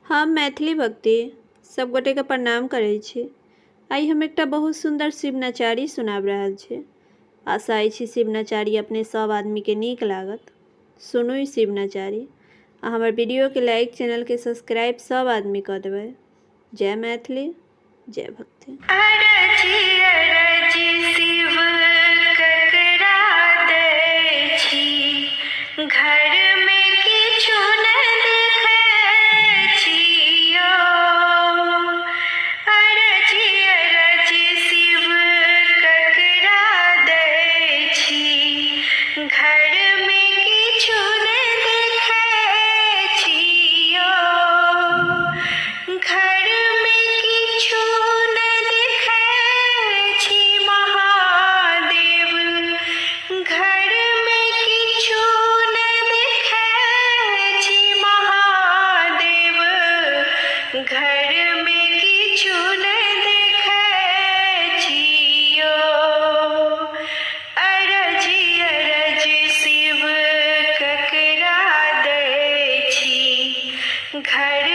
हम मैथिली भक्ति सब गोटेके प्रणाम करै छी। आइ हम एकटा बहुत सुन्दर शिव नचारी सुनाबि रहल छी। आशा अछि शिव नचारी अपने सब आदमीके नीक लागत। सुनू ई शिव नचारी आ हमर वीडियोके लाइक, चैनलके सब्सक्राइब सब आदमी कऽ देबै। जय मैथिली, जय भक्ति। अरजी अरजी शिव ककरा दै छी, घरमे किछु न देखै छी यौ। अरजी अरजी शिव ककरा दै छी, घरमे किछु न देखै छी यौ। घरमे किछु न देखै छी महादेव, घरमे किछु न देखै छी महादेव, घरमे किछु न देखै छी यौ। अरजी अरजी शिव ककरा दै छी, घर